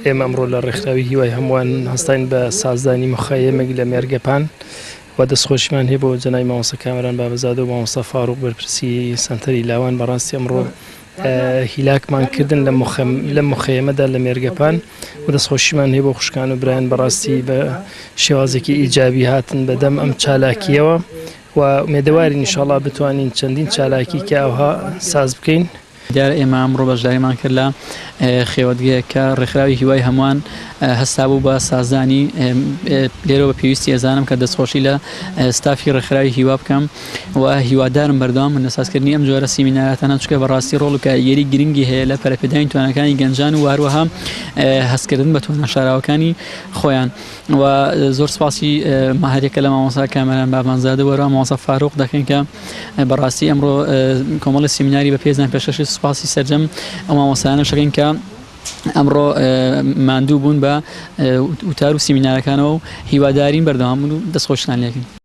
ئێمە ئەمڕۆ لە ڕێکخراوی هیوای هەمووان هەستاین بە سازدانی مخەیەمێک لە مێرگەپان و دەستخۆشیمان هەیە بۆ جەنابی مامۆستا کامەران بابەزادە و مامۆستا فاروق بەرپرسی سەنتەری لاوان. بەڕاستی ئەمڕۆ هیلاکمان کردن لە مخەیەمەدا لە مێرگەپان و دەستخۆشیمان هەیە بۆ خوشکان و برایان. بەڕاستی بە شێوازێکی ئیجابی هاتن بەدەم ئەم چالاکیەوە و ئومێدەوارین ئینشاڵڵا بتوانین چەندین چالاکی کە ئەوها ساز بکەین. دیارە ئێمە ئەمڕۆ بەشداریمان کرد لە خێوەتگەیەک کە ڕێکخراوی هیوای هەمووان هەستابوو بە سازدانی. لێرەوە بە پێویستی ئەزانم کە دەستخۆشی لە ستافی ڕێکخراوی هیوا بکەم و هیوادارم بەردەوام بن لە سازکردنی ئەم جۆرە سیمیناراتانە، چونکە بەڕاستی ڕۆڵ و کاریگەری گرنگی هەیە لە پەرەپێدانی تواناکانی گەنجان و هەروەها هەستکردن بە توانا شاراوەکانی خۆیان. و زۆر سپاسی هەریەکە لە مامۆستا کامەران بابانزادە و هەروەها مامۆستا فاروق دەکەین کە بەڕاستی ئەمڕۆ کۆمەڵی سیمیناری بە پێزان پێشکەشی. سپاسی سەرجەم ئەو مامۆستایانەش دەکەین کە ئەمڕۆ ماندوو بوون بە وتار و سیمینارەکانەوە و هیوادارین بەردەوام بن و دەستخۆشتان لێکەین.